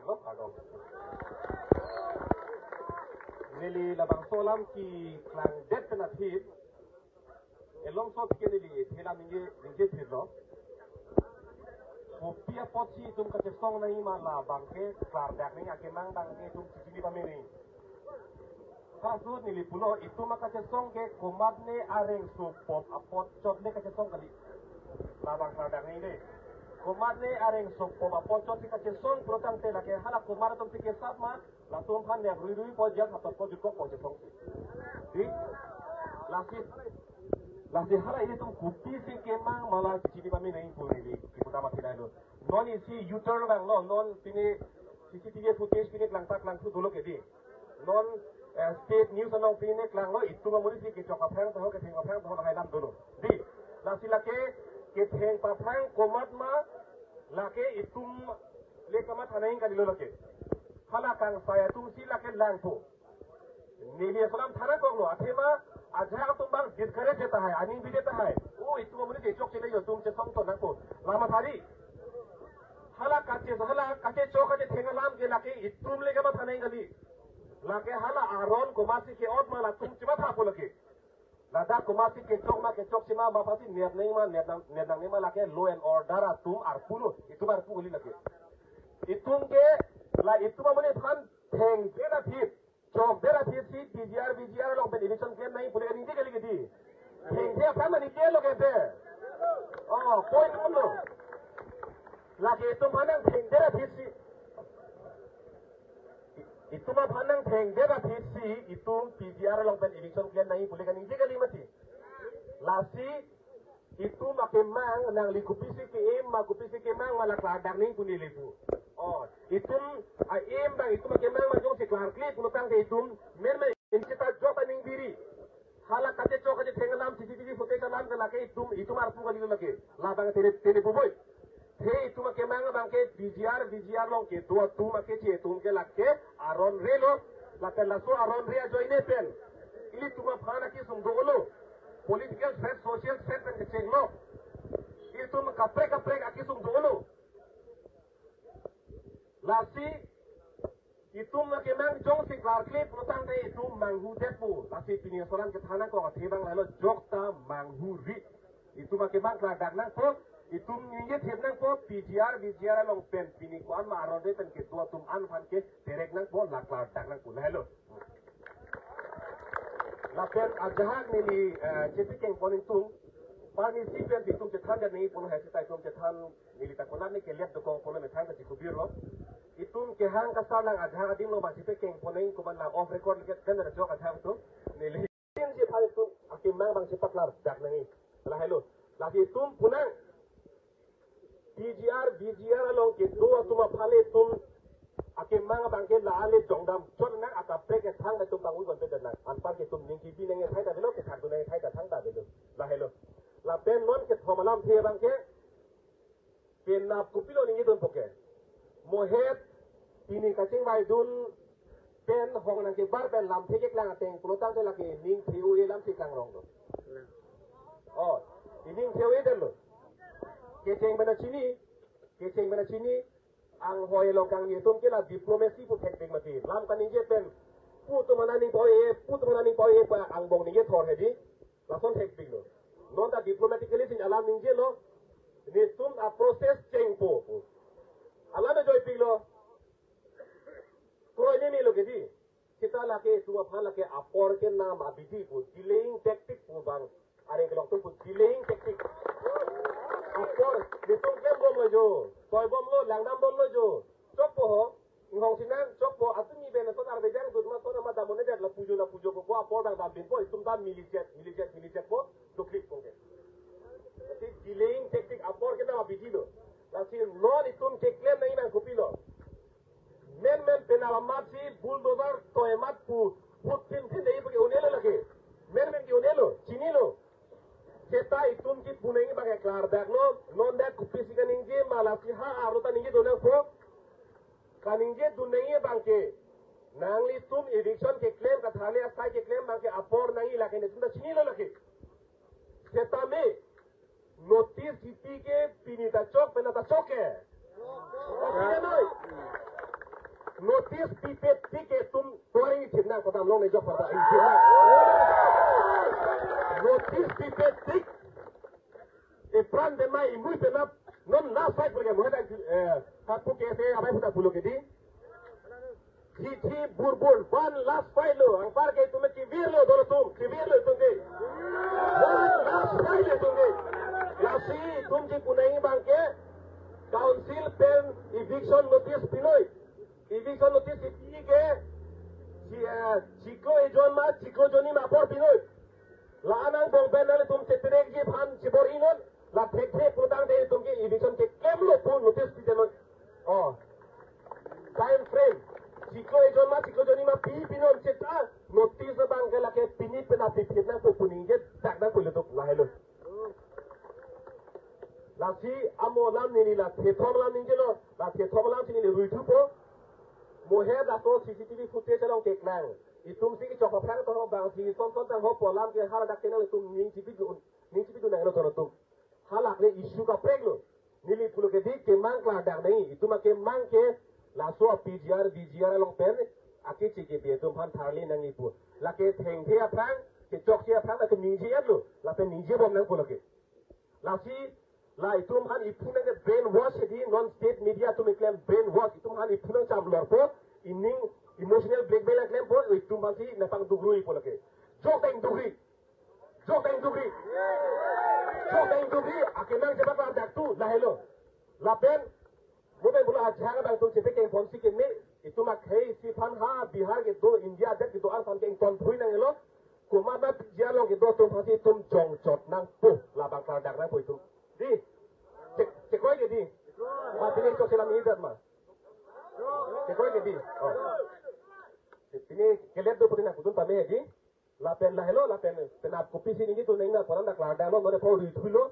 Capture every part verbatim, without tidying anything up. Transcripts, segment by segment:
Lo, kardom. Neli labangso alam keklangdet pen aphi, elongso aphi ke neli thelam ningje, ningje phirlo. Kopi apotsi itum kachesong nangji ma labang ke klardak nangji, akemang abang ke itum chini pame nangji. Halaso ahut neli pulo, itum akachesong ke komatne areng sopop apot chot le kachesong kali. Labang klardak nangji de. Komatne areng sopop apot chot si kachesong pulotangte lake hala komat atum si kesap ma, latum aphan nep ruirui po, jel satot po, jutkok po chesong si. Di? Lasi, lasi hala ilitum kopisi kemang ma la chini pame nangji pu neli kepu tama thilai lo. Non isi U-turn vanglo, non pine C C T V footage pine klangtak klangthu dolo ke di. Non, eh, state news along pine klanglo, itum amonit si kechok aphrang taho, ketheng aphrang taho, lahai alam dolo. Di, lasi lake ketheng aphrang komat ma, lake itum le kamatha nangji kalilo lake. Hala kangsai atum si lake langpo. Neli laso alam than nangkoklo, athema ajahak atum abang discourage tahai, aning bide tahai. O, itum amonit si chok chele jo, itum chesong ton nangpo. Lama thari. Hala kache, hala kachechok kachetheng alam ke lake itum le kamatha nangji kali. Lake hala aron komatsi ke-ot ma latum chemathapo lake. Ladak komatsi kechok ma kechoksi ma, ma aphansi nep nangji ma, nep nang, nep nangne ma, lake law and order atum arpu lo, itum arpu kali lake. Itum ke, la itum amonit aphan thengdet aphi, chokdet aphi si P G R, V G R along pen election klem nangji pule kaningje kali ke di. Thengdet aphan ma ningje lo ke de. Oh, point uno. Lake itum aphan nangthengdet aphi si, i-, itum aphan nangthengdet aphi si, itum P G R along pen election klem nangji pule kaningje kali mati. Lasi itum akemang nangli kopisi ke-em ma, kopisi kemang ma, la klardak nangji pu neli pu. Oh, itum a-em abang, itum akemang ma jongsi klarkli pulotangte itum menmen inchita jok aning biri. Hala kachechok kachetheng alam, C C T V footage alam ke lake itum, itum arpu kalilo lake. Labang tene, tene buboi. Athe itum akemang abang ke P G R, V G R along kedo atum akeche atum ke lake aron re lo. Lapen laso aron re ajoine pen ilitum aphan akesung dolo. Political threat, social threat pen kechenglo. Itum kaprek kaprek akesung dolo. Lasi itum akemang jongsi klarkli pulotangte itum manghudetpo. Lasi pini laso alam kethan nangkok athe abang lahelo, jokta manghuri. Itum akemang klardak nangpo, itum ningje thip nangpo, P G R, V G R along pen pini ko-an ma aron re pen kedo atum an aphan ke terek nangpo, la klardak nangpo, lahelo. Lapen ajahak neli, eh, chepikeng pon ingtung, parnisi pen itum chethan dan nangji pulo hai seta itum chethan neli ta konat ne kelet dokok pulo methang kachikubir lo. Itum kehang kasar lang ajahak adim lo, ma chepikeng pon nangji komat lang off record leket kan ada jok ajahak itum. Neli Itum si aphan itum akemang abang si paklardak nangji. Lahelo. Lasi itum punang P G R, V G R along kedo atum aphan le itum akemang abang ke la ale jongdam chot nang, akaprek kethang itum pangui konpe nang. Anpar ke itum ning kebi nangji thai ta avelo, kethak dun nangji thai ta thangta avelo. Lahelo. Lapen non kethom alamthe abang ke penap kopilo ningje dunpo ke. Mohet pini kachingvaidun pen hong nangkebar pen lamthe keklang ateng pulotangte lake ning the-o-e alam si klangrong do. Oh, ining the-o-e detlo. Kecheng pen chini, kecheng pen chini, anghoi along kangni atum ke la diplomacy pu thekpik mati. Lam kaningje pen, pu atum aning pao-e, pu atum aning pao-e pu angbong ningje thor hedi. Lason thekpiklo. Non ta diplomatically si alam ningjelo. Nelitum a-process chengpo. Alam ajoipiklo. Kroini nilo ke di. Seta lake itum aphan lake apor kenam abidi pu, delaying tactic pu abang. Areng kelong atum pu delaying tactic. Apor, nelitum klem bomlo jo. Toi bomlo, langdam bomlo jo. Chokpo ho. Inghong sinang chokpo, atum ni ben ason arve jang dut ma ason ama damon ne det, lapu jo, lapu jo po, apor dang dam binpo, itum ta milichek, milichek, milichekpo, duklik pongke. Lasi delaying tactic apor kenam abidi lo. Lasi non itum keklem nangji abang kopilo. Menmen penap amat si bulldozer toi amat pu, put thin thin dei pu ke-un-elo lake. Menmen ke-un-elo, chinilo. Seta itum kipu nangji abang keklardaklo, non dak kopisi kaningje ma lasi ha arlo ta ningje dun nangpo. Kaningje dun nangji abang ke, nanglitum eviction keklem, katharli asai keklem abang ke apor nangji lake netum ta chinilo lake. Setame, notice kipi ke pini ta chok, penap ta chok ke. Tapi ya noi. Notice pipe tik ke itum tovar ingthip nang, kodam along nejok pada ingthip nang. Notice pipe tik. Ipran penap, imui penap, non last fight pulo ke, mo hadak, eh, kapu ke se abai puta pulo ke dei. Chithi burbur, one last fight lo, anpar ke itum kevirlo, dolo itum, kevirlo itum ke. One last fight lo itum ke. Lasi itum chepuna abang ke, council pen eviction notice pinoi. Eviction notice ipi ke, chi, eh, chiklo ejon ma, chiklo jonni ma apor pinoi. La-an angbong pen nanglitum cheterekji aphan chebor-inon, la thekthe pulotangte itum ke eviction keklemlo pu notice pidet non. Oh. Time frame. Chiklo ejon ma, chiklo jonni ma pi pinon seta, notice abang ke lake pini penap pipit nangpo pu ningjedak nangpo ilitum, lahelo. Lasi amo alam neli la thethom alam ningjelo, la thethom alam si neli ruithupo. Mo he laso C C T V footage along keklang. Itum si kechok aphrang to bang si son son tang ho pu alam ke haladak ke nanglitum ning chipidun, ning chipidun nanglo to atum. Halake issue kaprek lo. Neli pulo ke dei kemang klardak nangji. Itum akemang ke laso a P G R, V G R along pen akeche kebi atum aphan tharli nangji pu. Lake thengthe aphrang, kechokche aphrang atum ningje-etlo. Lapen ningjebom nangpo lake. Lasi, la itum aphan iphu nang ke brainwash dei, non state media atum keklem brainwash, itum aphan iphu nang cham lorpo, ining emotional blackmail nang klempo, itum aphan si nangpangduk ruipo lake. Jok dang duk ri. Jok dang duk ri. Jok dang duk ri, akemang jebak ladak tu, lahelo. Lapen, mo pen pulo ajahak abang itum chepe kengponsi keme, itum akhei isi aphan ha Bihar kedo, India adet kedo-an aphan ke ingtonthui nanglo. Komat ma P G R along kedo atum aphansi itum jongchot nangpo, labang klardak nangpo itum. Dei, che, chekoi ke dei. Ma pini chok selam idat ma. Chekoi ke dei. Oh. Pini kelet do putri na kudun pame dei. Lapen lahelo, lapen penap kopisi ningje tu neng na koran dak klardaklo, non apor ruithulo.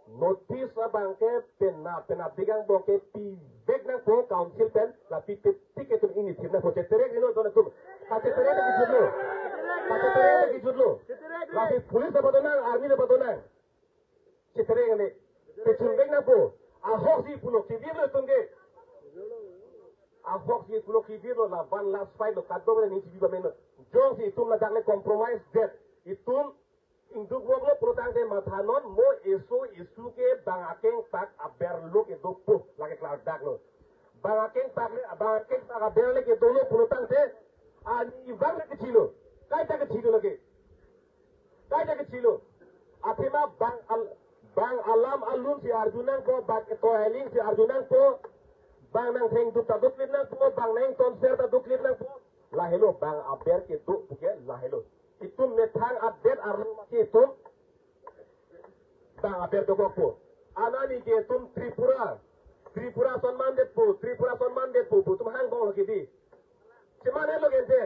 Notice abang ke penap, penap dik angbong ke pivek nangpo council pen, la pipe tik ke itum ingthip nangpo, cheterek ino don atum. Kacheterek lagi jutlo. Kacheterek lagi jutlo. Lapen police dapat donang, army dapat donang. Cheterek ane. Pechunvek nangpo. Ahok si pulo kevirlo itum ke. Ahok si pulo kevirlo, la one last fight lo, kadokave ning chibi ba meno. Jongsi itum ladak le compromise det. Itum ingduk voklo pulotangte mathanon, mo eso issue ke bang akengpak aber lo ke dopo, lake klardaklo. Bang akengpak le, bang akengpak aber le ke dolo pulotangte, ani ivang le kechilo. Kaita kechilo lake. Kaita kechilo. Athema bang al, bang alam alun si arju nangpo, bang ketoiling si arju nangpo, bang nangthengduk ta duklip nangpo, bang nangtonser ta duklip nangpo. Lahelo bang aber kedo puke lahelo. Itum methang adet arlo mati itum bang aber dokokpo. Anani ke itum Tripura. Tripura sonman detpo, Tripura sonman detpo pu itum hangbomlo ke dei. Cheman-etlo ke ante.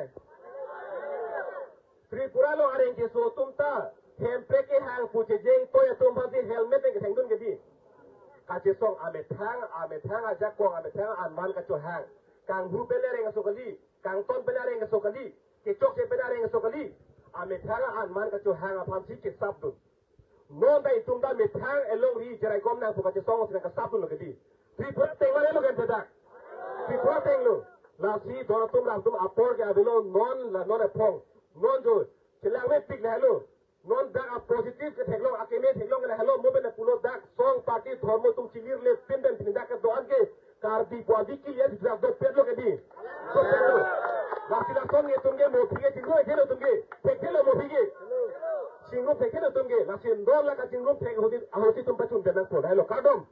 Tripura along areng keso atum ta hemprek kehang pu chejeng toi atum aphansi helmet pen kethengdun ke dei. Kachesong amethang, amethang ajakong, amethang anman kachohang. Kanghu pen le areng aso kali, kangton pen le areng aso kali, kechokche pen le areng aso kali. Amethang anman kachohang aphansi kesapdun. Non ta itum ta methang elongri jeraikom nangpo, kachesong si nang kesapdunlo ke dei. Tripura teng ma-etlo ke ante dak. Tripura tenglo. Lasi don atum ram atum apor ke avelo, non la non ephong. Non jo. Chelang mepik lahelo. Non dak a positive ketheklong, akeme theklong ke lahelo, mo pen pulo dak song party dhormo atum chilirle pin pen pin dak kedo-an ke Karbi pu adi kilian dak dopetlo ke dei. Dopetlo. Lasi lason ke itum ke mo aphi ke chingrum thekthelo itum ke. Thekthelo mo aphi ke. Chingrum thekthelo itum ke. Lasi don la kachingrum thek ahut, ahut itum pachun pen nangpo. Lahelo kardom.